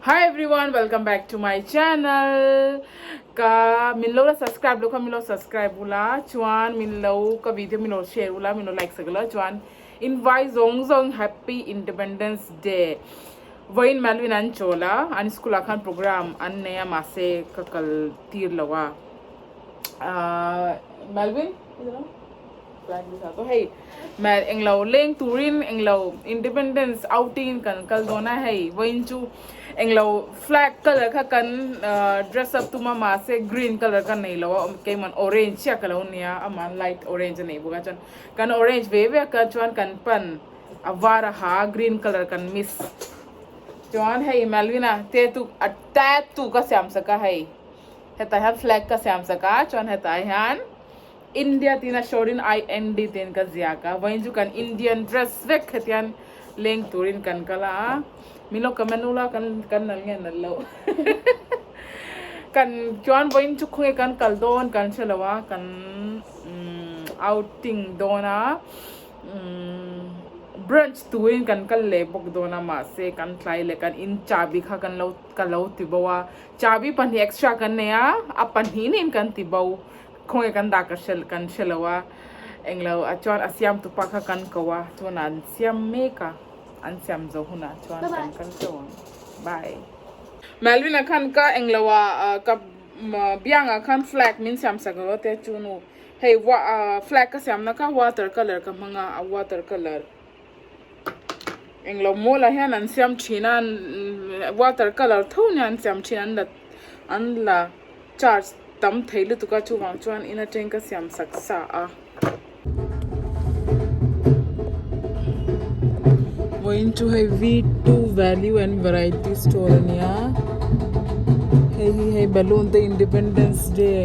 Hi everyone welcome back to my channel ka min lo la subscribe lo kha min lo subscribe ula chuan min lo ka video min lo share ula min lo like sak ula chuan in vai zawng zawng happy independence day vawiin Melvin an chawl a an school ah khan program an nei a mahse ka kal tir lo a ahh Melvin Hei englo leng turin englo independence outing in kan kal dawn a hei vawiin chu englo flag colour kha kan dress up tum a mahse green colour ka nei lo a keimah orange chiah ka lo nia amah light orange a nei bawk a chuan kan orange ve ve a chuan kan pan a var a ha a green colour kan miss chuan hei Melvin-a tattoo a tattoo ka siam sak a hei hetah hian flag ka siam sak a chuan hetah hian. India tiin a short in IND tiin ka ziak a, vawiin chu kan Indian dress vek hetian leng turin kan kal a, min lo comment ula kan kan nal nge nal loh kan chuan vawiin chu khawnge kan kal dawn kan hre lo a, kan outing dawn a brunch turin kan kal leh bawk dawn a mahse kan tlai leh kan in chahbi kha kan lo ka lo ti bo a, chahbi pahnih extra kan nei a, a pahnih niin kan ti bo. Khawnge kan dah ka hre kan hre lo a, englo ah chuan a siam tupa kha kan ko a, chuan an siam mek a, an siam zo hunah chuan kan kal teuh ang. Bye. Melvin a khan ka englo ah ka biang ah khan flag min siam sak lo te chu nu hei flag ka siam na kha water colour ka hmang a, a water colour englo mall ah hian an siam thin a water colour tho nia an siam thin an la an la charge tam thei lutuk a chuvang chuan in atang ka siam sak sa a. Vawiin chu hei V2 value and variety store a nia hei hi hei balloon te independence day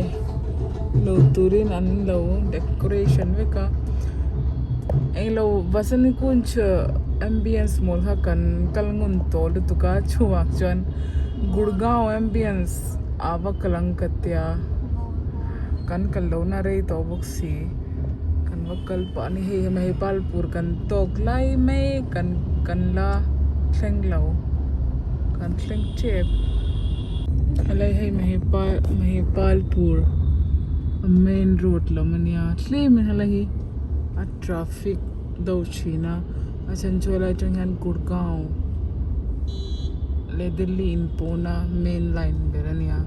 lo turin an lo decoration vek a englo Vasant Kunj ambience mawl kha kan kal ngun tawh lutuk a chuvang chuan Gurgaon ambience a va kal ang ka tia kan kal lohna rei tawh bawk si kan va kal pah a ni hei hei palpur kan tawk lai mai kan kan la thleng lo kan thleng tep helai hei mahipal mahipalpur a main road lam a nia tlem in helai hi a traffic deuh thin a a chhan chu helai atang hian gurgaon leh Delhi in pawhna main line ber a nia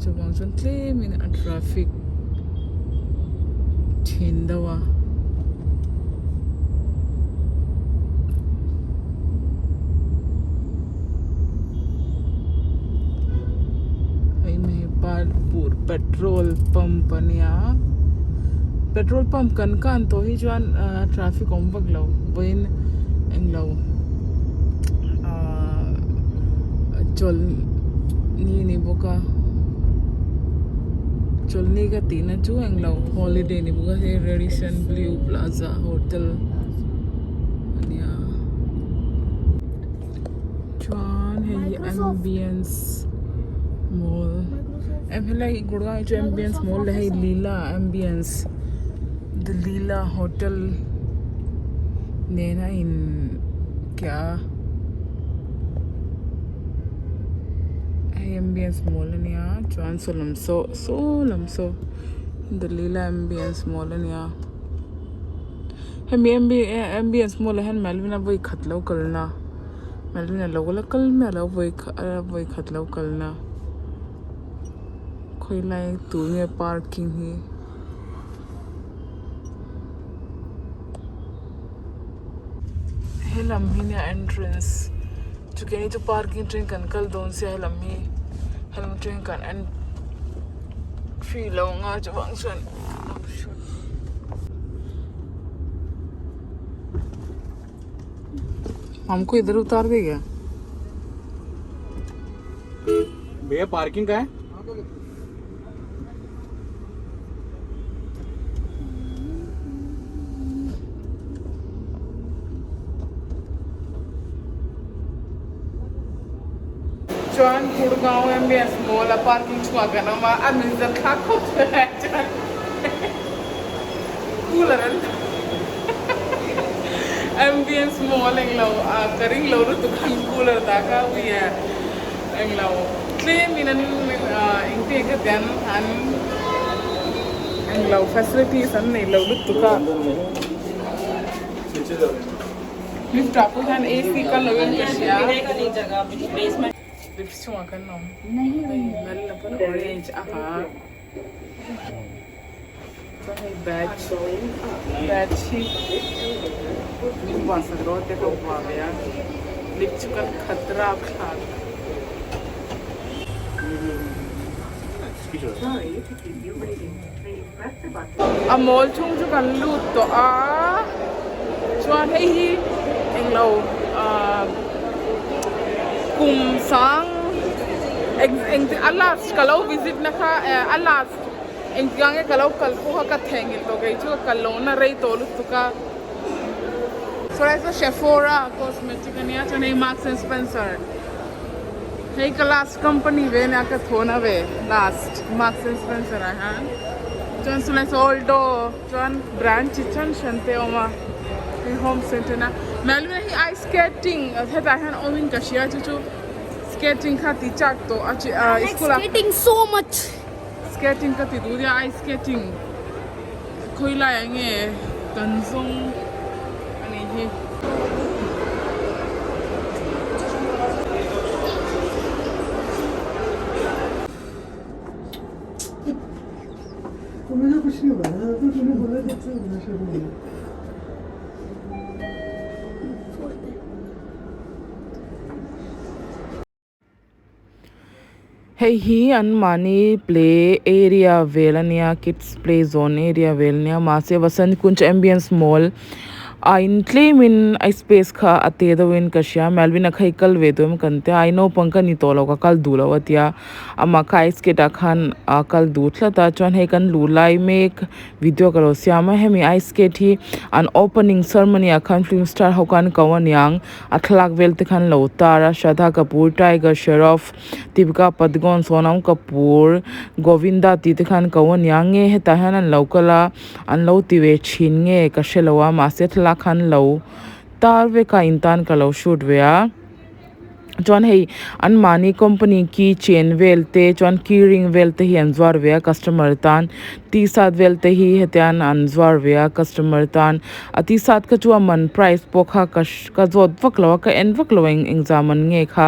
chuvang chuan tlem in a traffic thin deuh a. Hei Mahipalpur petrol pump a nia petrol pump kan kan tawh hi chuan ahh traffic awm vak lo vawiin englo ahh chawlhni ni bawk a chawlhni ka tihna chu englo holiday ni bawk a hei Radisson Blu Plaza hotel a nia chuan hei hi ambience mall helai Gurgaon hi chu ambience mall leh hei Leela ambience the Leela hotel nen a in kiah a hei ambience mall a nia chuan saw lam saw saw lam saw the Leela ambience mall a nia hemi ambience mall ah hian Melvin a vawi khat lo kalna Melvin a lo la kal miah lo vawi khat lo kalna khawilai tur nge parking hi. Helam hi nia entrance chu keini chu parking atangin kan kal dawn sia helam hi helam atangin kan entry lo ang a chuvang chuan हमको इधर उतार दे क्या भैया parking का है Chuan Gurgaon ambience mall a parking chhuah kan awm a, a min zan thlak khawp mai chuan cooler an Ambience mall englo ah ka ring lo lutuk an cooler dah kha ui e englo tlem in an engtin ka ti an an englo facilities an nei lo lutuk a. Lift ah pawh hian AC kal lo in ka hria. Lift chungah kan awm. Hei lal pawn orange a ha. Chuan hei badge badge hi min vuah sak rawh te ka vuah ve a lift chu kan khat rapthlak. A mall chhung chu kan lut tawh a chuan hei hi englo ahh kum sang eng eng a last ka lo visit na kha eh a last engtiang nge ka lo kal pawh kha ka theihnghilh tawh kei chu ka kal loh na rei tawh lutuk a. Saw chu Sephora cosmetic ania chuan hei Marks and Spencer hei ka last company ve ania ka thawn a ve last Marks and Spencer ah hian chuan chulai saw Aldo chuan brand chi hran hran te a awm a hei home center na Melvin a hi ice skating hetah hian awm in ka hria chu chu skating kha ti chak tawh a chi ah school ah Skating so much. Skating ka ti duh nia ice skating khawi laiah nge kan zawng a nih hi. Hei hi an mahni play area vel ania kids play zone area vel ania mahse Vasant Kunj ambience mall a in tlem in a space kha a te deuh in ka hria Melvin a kha hi kal ve duh em kan tia a naupang ka ni tawh lo ka kal duh lo a tia amah kha ice skate ah khan a kal duh tlat a chuan hei kan luh lai mek video ka lo siam a hemi ice skate hi an opening ceremony ah khan film star ho khan ko aniang. A thlalak vel te khan lo tar a Shraddha Kapoor Tiger Shroff Deepika Padukone Sonam Kapoor Govinda tih te khan ko ania nge hetah hian an lo kal a an lo ti ve thin nge ka hrelo a mahse thlalak khan lo tar vek a in tan ka lo shoot ve a chuan hei an mahni company key chain vel te chuan key ring vel te hi an zuar ve a customer tan t-shirt vel te hi hetian an zuar ve a customer tan. A t-shirt kha chu a man price pawh kha ka ka zawt vak lo a ka en vak lo eng engzah man nge kha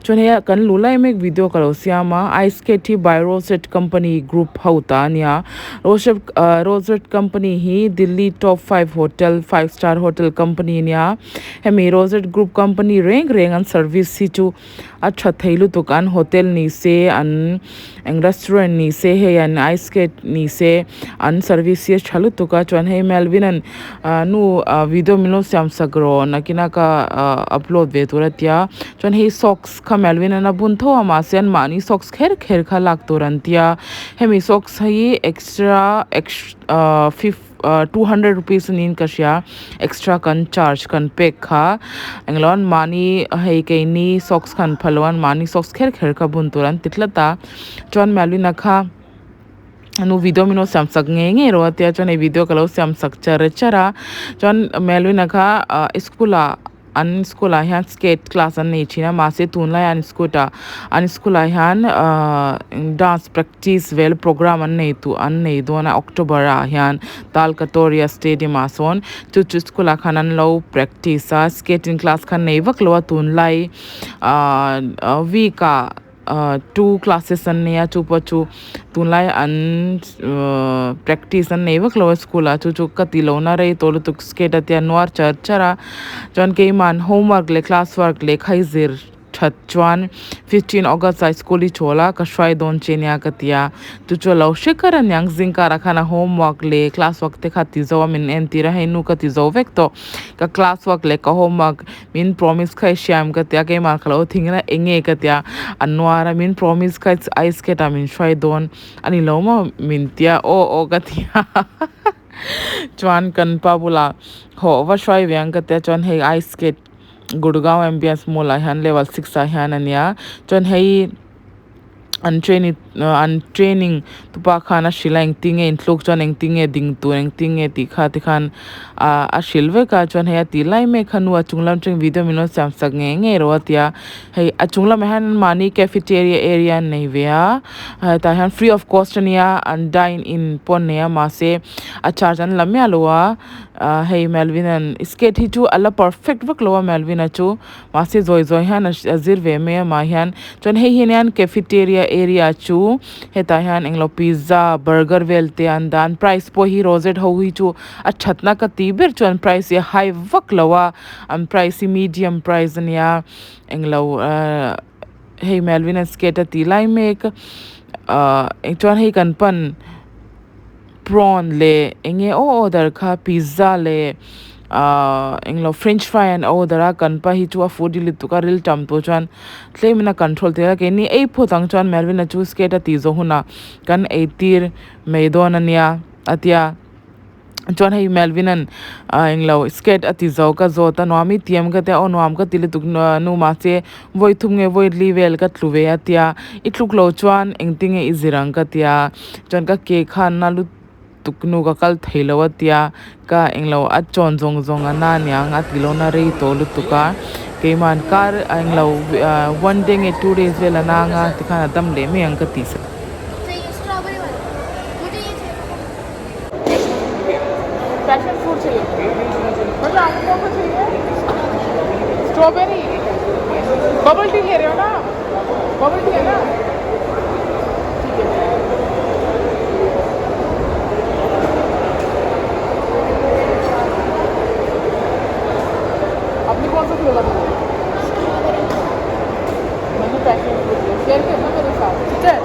chuan hei a kan luh lai mek video ka lo siam a ice skate hi by rosette company group ho ta ania rosette ah rosette company hi Delhi top five hotel five star hotel company ania hemi rosette group company reng reng an service hi chu. A tha thei lutuk an hotel ni se an eng restaurant ni se hei an ice skate ni se an service hi a tha lutuk a chuan hei Melvin an ah nu ah video min lo siam sak rawh nakin a ka ah upload ve tur a tia chuan hei socks kha Melvin an a bun tho a mahse an mahni socks kher kher kha lak tur an tia hemi socks hi extra ah ah 200 rupees niin ka hria extra kan charge kan pek kha englo an mahni hei keini socks khan phal lo an mahni socks kher kher kha bun tur an ti tlat a chuan Malwina kha nu video min lo siam sak ngei ngei rawh a tia chuan hei video ka lo siam sak char char a chuan Malwina kha ah school ah. An school ah hian skate class an nei thin a mahse tunlai an schoot ah an school ah hian ahh dance practice vel program an nei tur an nei dawn a october ah hian talkatoriya stadium ah sawn chu chu school ah khan an lo practice a skating class kha an nei vak lo a tunlai ahh week ah. Ahh two classes an nei a chu pawh chu tunlai an ahh practice an nei vak lo a school ah chu chu ka ti lo na rei tawh lutuk skate a tia nuar char char a chuan keimah an homework leh class work lehkha i zir that chuan 15 august ah school i chawl a ka hruai dawn che nia ka ti a chu chu a lo hre kar aniang zingkarah khan a homework leh class work te kha ti zo a min entir a hei nu ka ti zo vek tawh ka class work leh ka homework Min promise kha i hriam ka tia keimah ka lo thing ila eng nge ka tia a nuar a min promise kha ice skate ah min hruai dawn a ni lo maw min tia aw aw ka tia chuan kan pa bulah hawh va hruai ve ang ka tia chuan hei ice skate Gurgaon ambience mall ah hian level six ah hian a nia chuan hei. An training an training tupa khan a hrilh a engtin nge inthluk chuan engtin nge ding tur engtin nge tih kha tikhan ahh a hrilh vek a chuan hei a tih lai mek kha nu a chung lam atangin video min lo siam sak ngei ngei rawh a ti a hei a chung lamah hian mahni cafeteria area an nei ve a hetah hian free of cost ania an dine in pawh an nei a mahse a charge an la miah lo a ahh hei Melvin an skate hi chu a la perfect vak lo a Melvin a chu. Mahse zawi zawi hian a zir ve mai a mah hian chuan hei hi anian cafeteria area chu hetah hian englo pizza burger vel te an dah an price pawh hi rosette ho hi chu a thatna ka tih ber chuan price hi a high vak lo a an price hi medium price ania englo ahh hei Melvin a skate a tih lai mek ahh chuan hei kan pan. Prawn leh eng nge aw order kha pizza leh ahh englo french fry an order a kan pa hi chu a foodie lutuk a ril tam tawh chuan tlem in a control thei a keini ei phawt ang chuan Melvin-a chu skate a tih zawh hunah kan ei tir mai dawn ania a tia chuan hei Melvin-a'n ah englo skate a ti zo ka zawt a nuam i ti em ka tia aw nuam ka ti lutuk nu mahse vawi thum nge vawi li vel ka tlu ve a tia i tluk loh chuan engtin nge i zir ang ka tia. Chuan ka ke khan na lutuk nu ka kal thei lo a tia ka englo a chawn zawng zawng a na aniang a ti lo na rei tawh lutuk a keimah an kar a englo one day nge two days vel a na anga tikhan a dam leh mai ang ka tih sak. Passion fruit chahiye aapko kaun sa chahiye strawberry bubble tea le rahe ho na bubble tea hai na theek hai आपने कौन सा flavour लिया मैंने passion fruit लिया share करना मेरे साथ ठीक है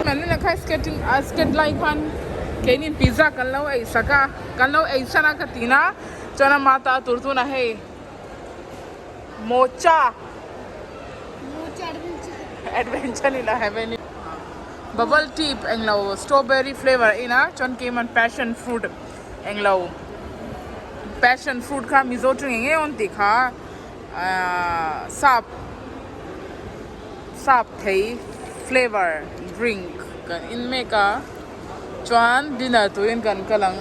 मैंने रखा skating skate lai khan keinin pizza kan lo ei sak a kan lo ei san a ka ti na chuan ama ta tur tuna hei mocha adventure ni la heaven bubble tea englo strawberry flavour a in a chuan keimah passion fruit englo passion fruit kha mizo tawng eng eng awm tih kha ahh sap sap thei flavour drink kan in mek a. Chuan dinner turin kan kal ang.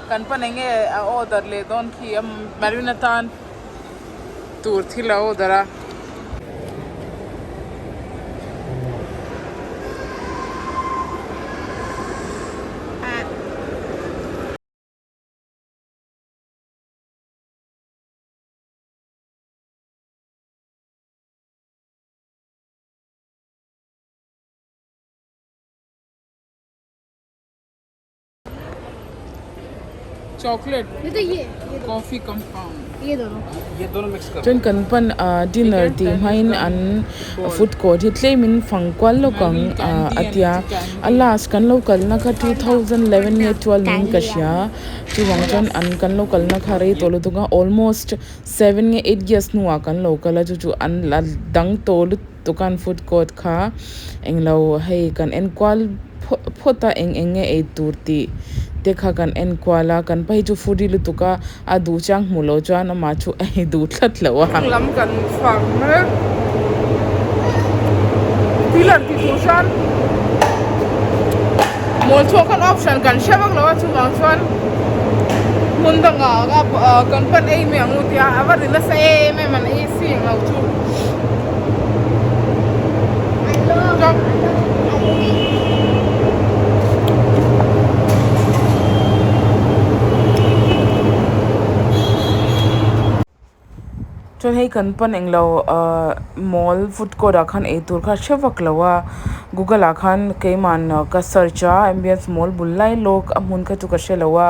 Kan pan eng nge a order leh dawn khi a Marina tan tur thil a order a. Chocolate coffee compound. Chuan kan pan ah dinner tih hmain an food court hi tlemin fang kual lawk ang ah a tia a last kan lo kalna kha 2011 nge 12 niin ka hria chuvang chuan an kan lo kalna kha rei tawh lutuk a almost 7 nge 8 years hnuah kan lo kal a chu chu an la dang tawh lutuk. Dukan food court kha englo hei kan en kual phawt phawt a eng eng nge ei tur tih te kha kan en kual a kan pa hi chu foodie lutuk a a duh chiang hmuh loh chuan amah chu a ei duh tlat lo a. Lam kan chhuak mek pillar tih tur chuan mawl chhuak khan option kan hre vak lo a chuvang chuan hmun dangah kan pan ei mai ang u tia a va ri nasa em em an ei si englo chu. Chuan hei kan pan englo ahh mall food court ah khan eitur kha hre vak lo a google ah khan keimah ka search a ambience mall bul lai lawk a hmun kha chu ka hrelo a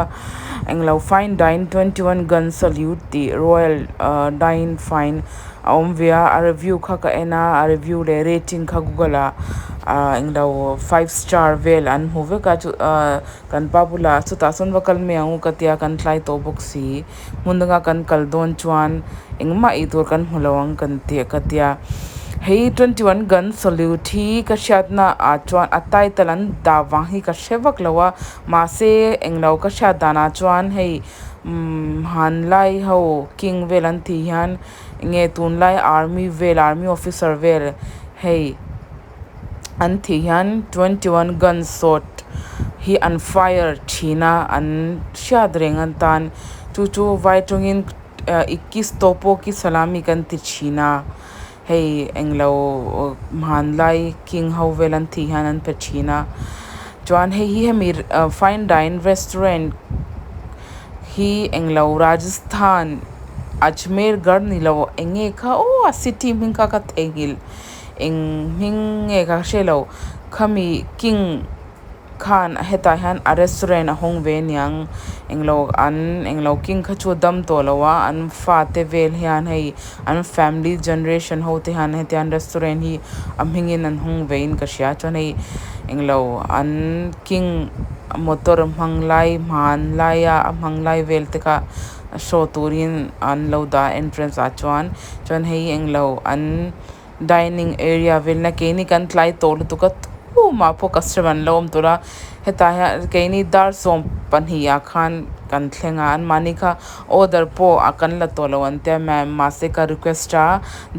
englo fine dine 21 gun salute tih royal ahh dine fine a awm ve a a review kha ka en a a review leh rating kha google ah ahh englo five star vel an hmu vek a chu ahh kan pa bulah chutah sawn va kal mai ang u ka tia kan tlai tawh bawk si hmun danga kan kal dawn chuan engmah ei tur kan hmu lo ang kan tih ka tia hei 21 gun salute hi ka hriatna ah chuan a title an dah vang hi ka hre vak lo a mahse englo ka hriat danah chuan hei umm hanlai ho king vel an tih hian enge tunlai army vel army officer vel hei. An thih hian 21 gun shot hi an fire thin a an hriat reng atan chu chu vai tawngin ikkis topo ki salami kan ti thin a hei englo hmanlai king ho vel an thih hian an pe thin a chuan hei hi hemi fine dine restaurant hi englo rajasthan Ajmer garh ni lo eng nge kha aw a city hming kha ka theihnghilh. Eng hming nge ka hre lo khami king khan hetah hian a restaurant a hawng ve aniang englo an englo king kha chu a dam tawh lo a an fate vel hian hei an family generation ho te hian hetiang an restaurant hi a hming in an hawng ve in ka hria chuan hei englo an king motor hmang lai hmanlai a a hmang lai vel te kha show turin an lo dah entrance ah chuan chuan hei englo an. Dining area velna keini kan tlai tawh lutuk a tumah pawh customer an lo awm tur a hetah hian keini dar 12 ah khan kan thleng a anmahni kha order pawh a kan la tawh lo an tia mahse ka request a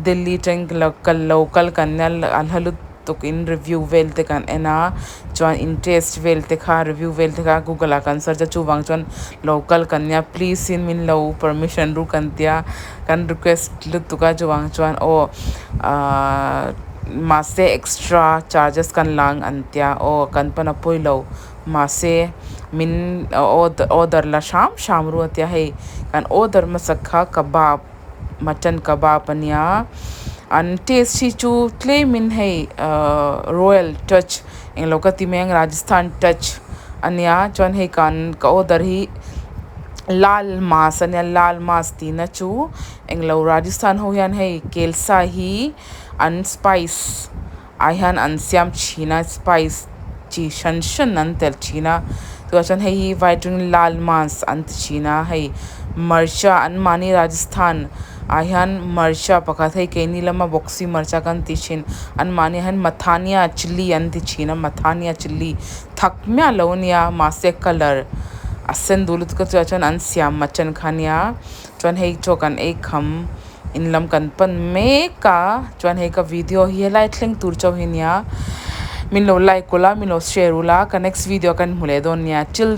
Delhi atang kal lo kal kan nia a hla lutuk in review vel te kan en a chuan in taste vel te kha review vel te kha google ah kan search a chuvang chuan lo kal kan nia please in min lo permission ru kan tia. Kan request lutuk a chuvang chuan aw ahh mahse extra charges kan la ang an tia aw kan pan a pawi lo mahse min order la hram hram ru a tia hei kan order hmasak kha kebab mutton kebab a nia an taste hi chu tlem in hei ahh royal touch englo ka ti mai ang Rajasthan touch a nia chuan hei kan ka order hi. Lal mas a nia lal mas tihna chu englo Rajasthan ho hian hei kelsa hi an spice ah hian an siam thin a spice chi hran hran an telh thin a chuvang chuan hei hi vai atangin lal mas an ti thin a hei hmarcha an mahni Rajasthan ah hian hmarcha pakhat hei keini lama boxi hmarcha kan ti thin an mahni ah hian mathania chilli an ti thin a mathania chilli thak miah lo ania mahse colour a sen duh lutuk a chuvah chuan an siam mutton kha ania chuan hei chaw kan ei kham in lam kan pan mek a chuan hei ka video hi helai thleng tur chauh hi ania min lo like ula min lo share ula ka next video ah kan hmu leh dawn nia till.